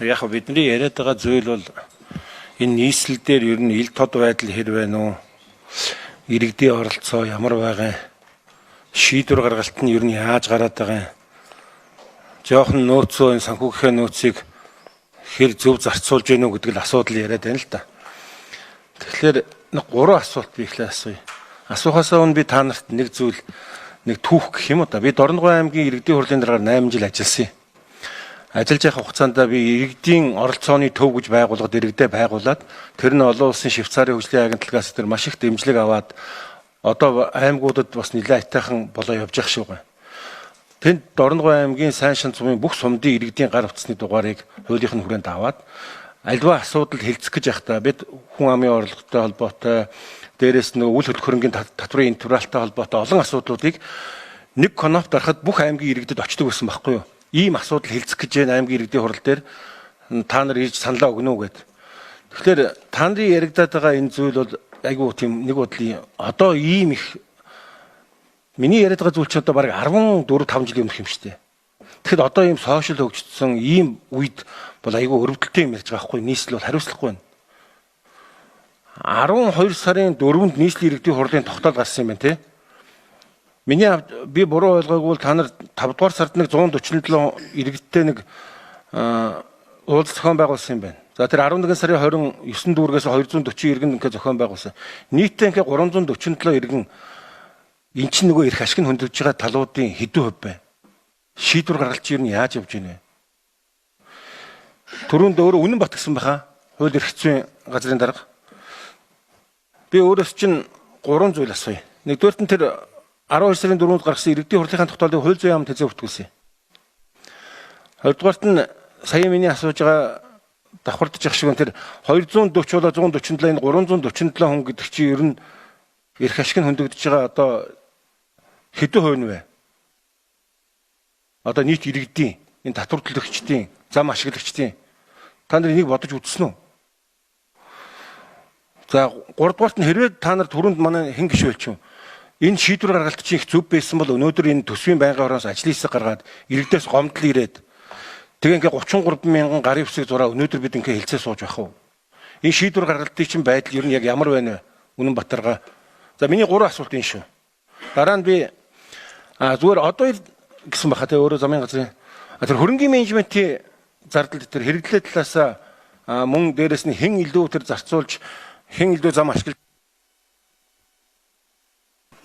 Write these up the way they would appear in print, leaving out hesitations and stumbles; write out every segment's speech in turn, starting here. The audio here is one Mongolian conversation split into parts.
Яг бидний яриад байгаа зүйл бол энэ нийслэл дээр ер нь ил тод байдал хэр байна уу? Иргэдийн оролцоо ямар байгаа юм? Шийдвэр гаргалт нь ер нь яаж гараад байгаа юм? Жохон нөөцөө энэ санхүүгийн нөөцийг хэр зөв зарцуулж гэнэ үү гэдэг л асуудал яриад байна л да. Тэгэхээр нэг гурван асуулт би эхлээ асууя. Асуухаас өмнө би та нарт нэг зүйл, нэг түүх гэх юм уу да. Би Дорногов аймгийн иргэдийн хурлын даргаар 8 жил ажилласан юм. Ажиллаж явах хугацаанд би иргэдийн оролцооны төв гэж байгууллагад иргэдээ байгуулад тэр нь олон улсын Швейцарын хөгжлийн агентлагаас тэр маш их дэмжлэг аваад одоо аймагуудад бас нэлээд айтайхан болоо явж явах шиг байна. Тэнд Дорногов аймгийн сайн шан цумын бүх сумдын иргэдийн гар утасны дугаарыг хуулийнхын хүрээнд аваад альва асуудал хэлцэх гэж явахдаа бид хүн амын орлоготой холбоотой, дээрээс нь үл хөдлөх хөрөнгийн татврын интегралтай холбоотой олон асуудлуудыг нэг кноп дарахад бүх аймгийн иргэдэд очдог байсан байхгүй юу? Ийм асуудал хэлцэх гэж байна аймгийн иргэдийн хурал дээр та нар ирж саналаа өгнө үү гэд. Тэгэхээр та нарын яригадаад байгаа энэ зүйл бол айгүй тийм нэг бодлын одоо ийм их миний яриад байгаа зүйл чинь одоо бараг 14 5 жилийн өмнөх юм шүү дээ. Тэгэхэд одоо ийм сошиал хөгжсөн ийм үед бол айгүй өрөвдөлттэй юм ярьж байгаа байхгүй, нийслэл бол хариуцлахгүй байна. 12 сарын 4-нд нийслэлийн иргэдийн хурлын тогтоол гарсан юм байна те. Миний би буруу ойлгоогүй бол та нар 5 дугаар сард нэг 147 иргэдтэй нэг уулзалт зохион байгуулсан юм байна. За тэр 11 сарын 29 дүүргээс 240 иргэн ингээ зохион байгуулсан. Нийтдээ ингээ 347 иргэн эн чинь нөгөө эрх ашиг нь хөндөж байгаа талуудын хэдэн хувь байна? Шийдвэр гаргалт чинь ер нь яаж явж байна вэ? Түрүүнд өөрөө үнэн батгсан байхаа. Хууль эрх зүйн газрын дарга. Би өөрөөс чинь гурван зүйл асууя. Нэгдүгээрт нь тэр 12 сарын 4-нд гаргасан иргэдийн хурлынхаа тогтоолыг хууль зүйн яамд хэзээ бүртгүүлсэн. Хоёрдугаарт нь сая миний асууж байгаа давхардж явах шиг тэр 240 болоо 147 энэ 347 хүн гэдэг чинь ер нь эрх ашиг нь хөндөгдөж байгаа одоо хэдэн хувь нь вэ? Одоо нийт иргэдийн энэ татвар төлөгчдийн, зам ашиглагчдын та нар энийг бодож үзсэн үү? За гуравдугаарт нь хэрвээ та нар түрүүнд манай хэн гишүүн хэлчихв. Энэ шийдвэр гаргалт чинь их зөв байсан бол өнөөдөр энэ төсвийн байнгын хорооос ажлын хэсэг гаргаад иргэдээс гомдол ирээд тэгээ ингээ 33 мянган гарын үсэг зураа өнөөдөр бид ингээ хэлцээ сууж байх уу? Энэ шийдвэр гаргалтын чинь байдал ер нь яг ямар байна вэ? Үнэн Батарга. За миний гурван асуулт энэ шүү. Дараа нь би зүгээр одоо гэсэн баха тэ өөрөө замын газрын тэр хөрөнгийн менежментийн зардал тэр хэрэглээ талаас мөн дээрэс нь хэн илүү тэр зарцуулж хэн илүү зам ашиглаж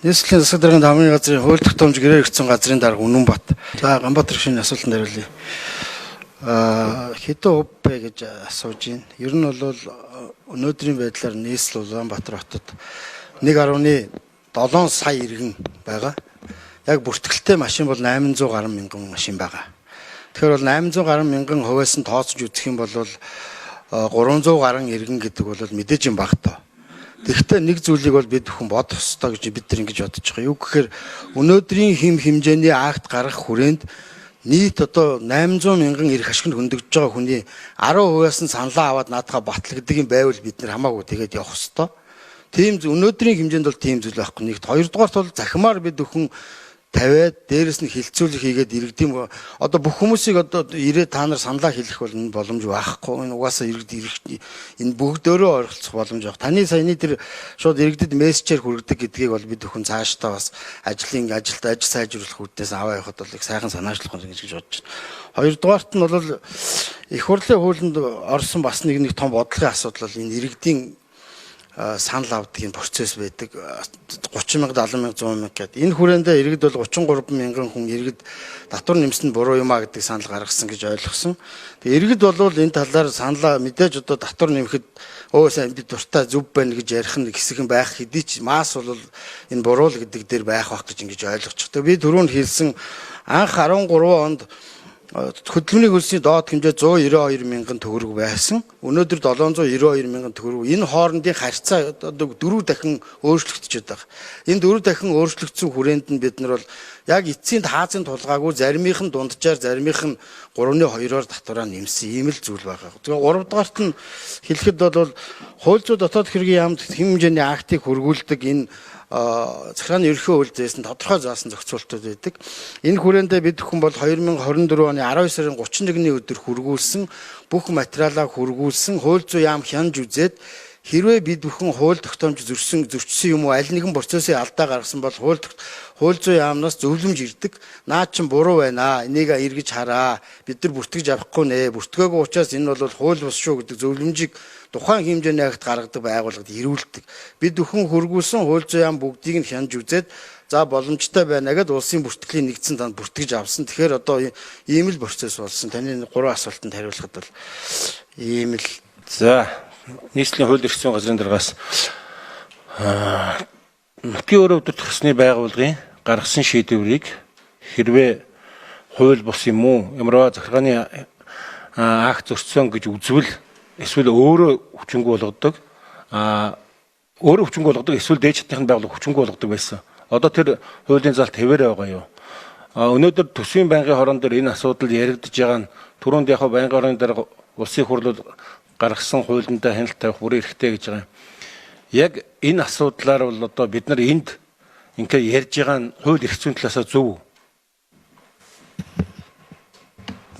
Нийслэлийн засаг даргын хамгийн газрын хууль тогтоомж гэрээ хэрэгцсэн газрын дарга Үнэнбат. За Ганбаатар гишүүний асуултанд хариулъя. Хэдэн хувь бэ гэж асууж байна. Ер нь бол өнөөдрийн байдлаар нийслэл Улаанбаатар хотод 1.7 сая иргэн байгаа. Яг бүртгэлтэй машин бол 800 гаруй мянган машин байгаа. Тэгэхээр бол 800 гаруй мянган хувиас нь тооцож үзэх юм бол 300 гаруй иргэн гэдэг бол мэдээж юм баг тоо. Тэгэхдээ нэг зүйлийг бол бид бүхэн бодох ёстой гэж бид нар ингэж бодож байгаа. Юу гэхээр өнөөдрийн хэм хэмжээний акт гаргах хүрээнд нийт одоо 800 мянган эрх ашигт хөндөгдөж байгаа хүний 10%-аас нь саналаа аваад наадхаа батлагддаг юм байвал бид нар хамаагүй тэгээд явах ёстой. Тийм өнөөдрийн хэмжээнд бол тийм зүйл байхгүй. Нэгт хоёрдугаарт бол захимаар бид бүхэн тавиад дээрэс нь хилцүүлэг хийгээд иргэдийн одоо бүх хүмүүсийг одоо ирээд та нар саналаа хэлэх бол энэ боломж байхгүй. Энэ угаасаа иргэд энэ бүгдөө оролцох боломж байх. Таны саяны тэр шууд иргэдэд мессежээр хүргэдэг гэдгийг бол бид бүхэн цаашдаа бас ажлын ажилд ажил сайжруулах үүднээс аваа явахад бол их сайхан санаачлах юм гэж бодож байна. Хоёрдугаарт нь бол их хурлын хуулинд орсон бас нэг том бодлогын асуудал бол энэ иргэдийн санал авдаг юм процесс байдаг. 30 мянга, 70 мянга, 100 мянга гэдэг. Энэ хүрээндээ иргэд бол 33 мянган хүн иргэд татвар нэмсэн нь буруу юм а гэдэг санал гаргасан гэж ойлгосон. Тэгээ иргэд бол энэ талаар саналаа мэдээж одоо татвар нэмэхэд өө сайн би дуртай зөв байна гэж ярих нь хэсэг нь байх хэдий ч масс бол энэ буруу л гэдэг дээр байх бах гэж ингэж ойлгочих. Тэгээ би түрүүнд хэлсэн анх 13 онд хөдөлмөрийн хөлсний доод хэмжээ 192 мянган төгрөг байсан. Өнөөдөр 792 мянган төгрөг. Энэ хоорондын харьцаа одоо 4 дахин өөрчлөгдөж байгаа. Энэ 4 дахин өөрчлөгдсөн хүрээнд нь бид нар бол Яг эцсийн таазын тулгаагүй заримынх нь дунджаар, заримынх нь 3.2-оор татвараа нэмсэн ийм л зүйл байгаа. Тэгээ 3 дугаарт нь хэлэхэд бол хууль зүйн дотоод хэргийн яамд хэм хэмжээний актыг хөргүүлдэг энэ захиргааны ерөнхий хууль зээсэн тодорхой заасан зохицуултууд байдаг. Энэ хүрээндээ бид бүхэн бол 2024 оны 12 сарын 31-ний өдөр хөргүүлсэн бүх материалаа хөргүүлсэн хууль зүйн яам хянаж үзээд хэрвээ бид бүхэн хууль тогтоомж зөрчсөн юм уу аль нэгэн процессын алдаа гаргасан бол хууль зүйн яамнаас зөвлөмж ирдэг. Наа чин буруу байна. Энийг эргэж хараа. Бид нар бүртгэж авахгүй нэ. Бүртгээгүй учраас энэ бол хууль бус шүү гэдэг зөвлөмжийг тухайн хэмжээний акт гаргадаг байгууллагад ирүүлдэг. Бид бүхэн хөргүүлсэн хууль зүйн яам бүгдийг нь хянаж үзээд за боломжтой байна гэдээ улсын бүртгэлийн нэгдсэн танд бүртгэж авсан. Тэгэхээр одоо ийм л процесс болсон. Таны гурван асуултанд хариулахад бол ийм л. За, нийслэлийн хууль эрх зүйн газрын даргаас нутгийн өөрөө удирдах ёсны байгууллагын гаргасан шийдвэрийг хэрвээ хууль бус юм уу, ямарваа захиргааны акт зөрчсөн гэж үзвэл эсвэл өөрөө хүчингү болгодог, өөрөө хүчингү болгодог эсвэл дээд чатныхын байгууллага хүчингү болгодог байсан. Одоо тэр хуулийн залт хэвээрээ байгаа юу? Өнөөдөр төсвийн байнгын хорон дээр энэ асуудал яригдж байгаа нь түрүүнд яг байнгын хорон дээр улсын хурлууд гаргасан хуулиндаа хяналт тавих бүрэн эрхтэй гэж байгаа юм. Яг энэ асуудлаар бол одоо бид нар энд ингээ ярьж байгаа нь хууль эрх зүйн талаасаа зөв үү?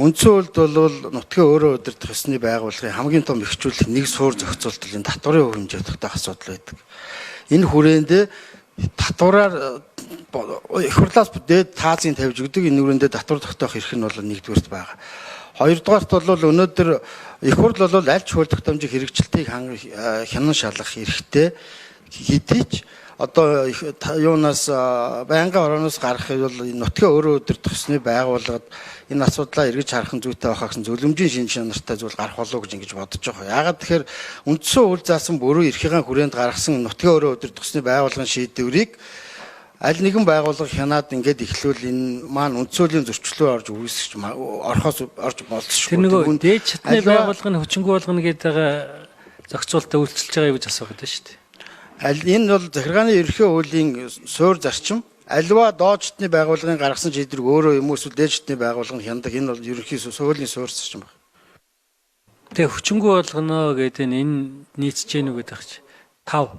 Үндсэн хуульд бол нутгийн өөрөө удирдах ёсны байгууллагын хамгийн том эрхчлөлт нэг суур зохицуулт энэ татварын хөв хэмжээ тогтоох асуудал байдаг. Энэ хүрээндээ татвараар их хурлаас дээд таазын тавьж өгдөг. Энэ хүрээндээ татвар тогтоох эрх нь бол нэгдүгээрт байгаа. Хоёрдугаарт бол өнөөдөр их хурл бол аль ч хууль тогтоомжийн хэрэгжилтийг хянан шалгах эрхтэй хэдий ч одоо юунаас байнгын хорооноос гарах бол нутгийн өөрөө удирдах ёсны байгууллагад энэ асуудлаа эргэж харах нь зүйтэй байхаа гэсэн зөвлөмжийн шинж чанартай зүйл гарах болов уу гэж ингэж бодож байгаа. Яагаад тэгэхээр үндсэн хууль заасан бүрэн эрхийнхээ хүрээнд гаргасан нутгийн өөрөө удирдах ёсны байгууллагын шийдвэрийг аль нэгэн байгууллага хянаад ингээд эхлүүл энэ маань үндсэн хуулийн зөрчлөө орж үүсгэж орохоос орж болцсохгүй. Тэр нөгөө дээд чатны байгууллага нь хүчингү болгоно гэдэг байгаа зохицуултаа үйлчилж байгаа юу гэж асуух гэдэг шүү дээ. Аль энэ бол захиргааны ерөнхий хуулийн суур зарчим. Альва доод чатны байгууллагын гаргасан шийдвэрийг өөрөө юм уу эсвэл дээд чатны байгууллага нь хянадаг. Энэ бол ерөнхий хуулийн суур зарчим байна. Тэгээ хүчингү болгоно гэдэг нь энэ нийцэж гэнэ үү гэдэг чи 5.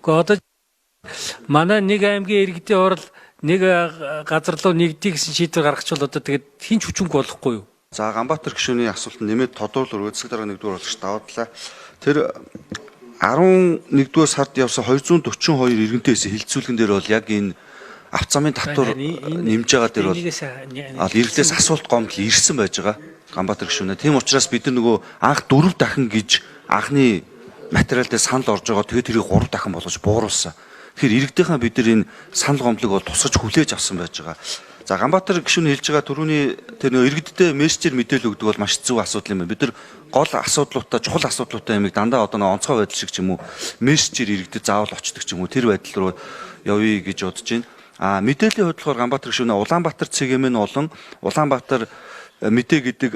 Гэхдээ одоо манай нэг аймгийн иргэдийн хурал нэг газар руу нэгдий гэсэн шийдвэр гаргачихвал одоо тэгээд хэн ч хүчингү болохгүй юу? За, Ганбаатар гишүүний асуултанд нэмээд тодорхойлол өргөө засаг дарга нэгдүгээр болгож даваадлаа. Тэр 11-р сард явсан 242 иргэнтэй байсан хилцүүлгэн дээр бол яг энэ авто замын татвар нэмж байгаа дээр бол иргэдээс асуулт гомдол ирсэн байж байгаа. Ганбаатар гишүүнээ. Тийм учраас бид нар нөгөө анх 4 дахин гэж анхны материал дээр санал орж байгаа. Тэгээд тэрийг 3 дахин болгож бууруулсан. Тэгэхээр иргэдийнхаа бид нар энэ санал гомдлыг бол тусгаж хүлээж авсан байж байгаа. За, Ганбаатар гишүүн хэлж байгаа түрүүний тэр нөгөө иргэддээ мессежээр мэдээлэл өгдөг бол маш зөв асуудал юм байна. Бид нар гол асуудлуудаа, чухал асуудлуудаа ямиг дандаа одоо нөгөө онцгой байдал шиг ч юм уу мессежээр иргэдэд заавал очдог ч юм уу тэр байдал руу явъя гэж бодож байна. А мэдээллийн хувьд болохоор Ганбаатар гишүүнээ Улаанбаатар ЦГМ болон Улаанбаатар мэдээ гэдэг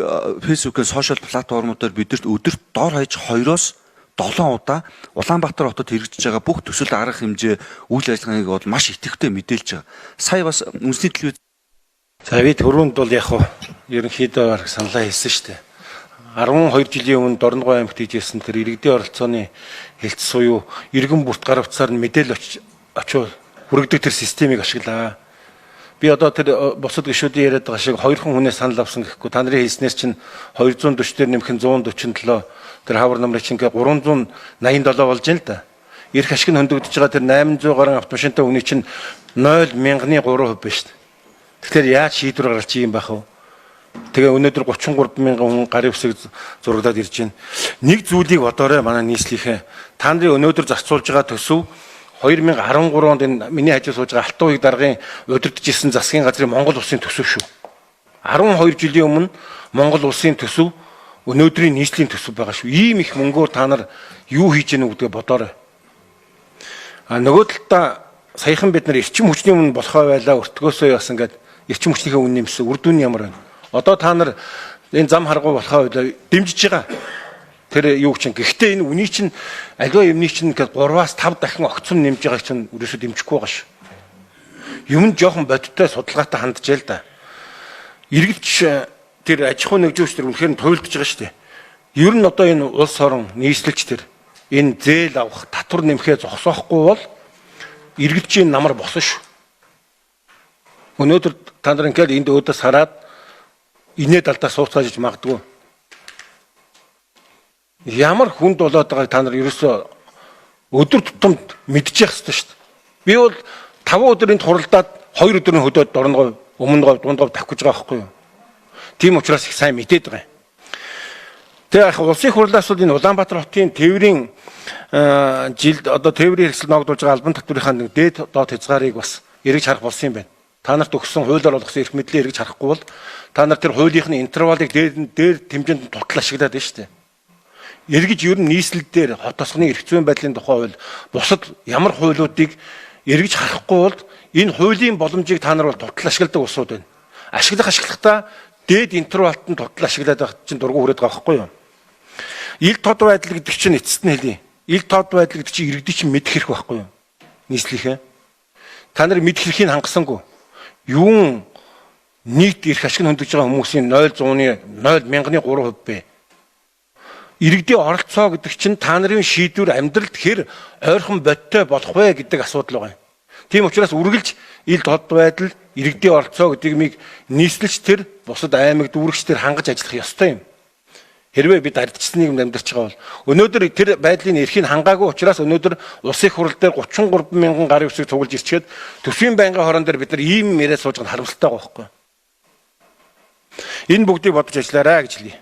Facebook-ийн сошиал платформудаар бидэрт өдөрт дор хаяж 2-оос 7 удаа Улаанбаатар хотод хэрэгжиж байгаа бүх төсөл арга хэмжээ үйл ажиллагааг бол маш идэвхтэй мэдээлж байгаа. Сая бас үндэсний телевиз За, би түрүүнд бол яг хуу ерөнхийдөө бараг саналаа хэлсэн шүү дээ. 12 жилийн өмнө Дорногов аймагт хийжсэн тэр иргэдийн оролцооны хэлц суюу иргэн бүрт гар утсаар нь мэдээлэл очив хүргэдэг тэр системийг ашиглаа. Би одоо тэр бусад гишүүдийн яриад байгаа шиг хоёрхан хүнээс санал авсан гэхгүй та нарын хэлснээр чинь 240 дээр нэмэх нь 147 тэр хавар намрын чинь 387 болж байна л да. Ирэх ашиг нь хөндөгдөж байгаа тэр 800 гаруй автомашинтай хүний чинь 0.3% байна шүү дээ. Тэгэхээр яаж шийдвэр гаргалч юм байх вэ? Тэгээ өнөөдөр 33 мянган хүн гарын үсэг зурагдаад ирж байна. Нэг зүйлийг бодоорой манай нийслэлийнхээ. Та нарын өнөөдөр зарцуулж байгаа төсөв 2013 онд энэ миний хажуу сууж байгаа Алтан уяг даргын удирдах ирсэн засгийн газрын Монгол улсын төсөв шүү. 12 жилийн өмнө Монгол улсын төсөв өнөөдрийн нийслэлийн төсөв байгаа шүү. Ийм их мөнгөөр та нар юу хийж гэнэ гэдгээ бодоорой. А нөгөө талдаа саяхан бид нар эрчим хүчний өмнө болохоо байлаа өртгөөсөө яасан гээд эрчим хүчнийхээ үн нэмсэн. Үр дүн нь ямар байна? Одоо та нар энэ зам харгуй болохоо байлаа дэмжиж байгаа. Тэр юу чинь гэхдээ энэ үний чинь аливаа юмны чинь ингээд 3-аас 5 дахин огцом нэмж байгааг чинь ерөөсөө дэмжихгүй байгаа шүү. Юм жоохон бодиттой судалгаатай хандж ял да. Иргэдч тэр аж ахуй нэгжүүч тэр үнэхээр нь туйлдж байгаа шүү дээ. Ер нь одоо энэ улс орон нийслэлч тэр энэ зээл авах, татвар нэмэхээ зогсоохгүй бол иргэдчийн намар босон шүү. Өнөөдөр та нар ингээд энд өөдөөс хараад инээд алдаа сууцгааж иж магадгүй. Ямар хүнд болоод байгааг та нар ерөөсөө өдөр тутамд мэдчих хэрэгтэй шүү дээ. Би бол 5 өдөр энд хуралдаад 2 өдөр нь хөдөөд дорногов, өмнөгов, дундгов давх гэж байгаа байхгүй юу? Тийм учраас их сайн мэдээд байгаа юм. Тэгээ яг улсын хурлаас бол энэ Улаанбаатар хотын тээврийн жилд одоо тээврийн хэрэгсэл ногдуулж байгаа албан татврынхаа нэг дээд доод хязгаарыг бас эргэж харах болсон юм байна. Та нарт өгсөн хуулиар болгосон эрх мэдлээ эргэж харахгүй бол та нар тэр хуулийнхны интервалыг дээр дээр хэмжээнд тутал ашиглаад байна шүү дээ. Эргэж ер нь нийслэл дээр хот тосгоны эрх зүйн байдлын тухай хууль бусад ямар хуулиудыг эргэж харахгүй бол энэ хуулийн боломжийг та нар бол тутал ашигладаг улсууд байна. Ашиглах ашиглахдаа дээд интервалт нь тутал ашиглаад байх чинь дургу хүрээд байгаа байхгүй юу? Ил тод байдал гэдэг чинь эцэст нь хэлье. Ил тод байдал гэдэг чинь иргэдийн чинь мэдэх хэрэг байхгүй юу? Нийслэлийнхээ. Та нар мэдэх эрхийг хангасангүй. Юун нийт эрх ашиг нь хөндөж байгаа хүмүүсийн 0.1 0.1003% бэ? Иргэдийн оролцоо гэдэг чинь та нарын шийдвэр амьдралд хэр ойрхон бодтой болох вэ гэдэг асуудал байгаа юм. Тийм учраас үргэлж ил тод байдал, иргэдийн оролцоо гэдэг юмыг нийслэлч тэр бусад аймаг дүүрэгч тэр хангаж ажиллах ёстой юм. Хэрвээ бид ардчсан нийгэмд амьдарч байгаа бол өнөөдөр тэр байдлын эрхийг хангаагүй учраас өнөөдөр улсын их хурал дээр 33 мянган гарын үсэг цуглаж ирчээд төсвийн байнгын хорон дээр бид нар ийм яриа сууж байгаа нь харамсалтай байгаа байхгүй. Энэ бүгдийг бодож ажиллаарай гэж хэлье.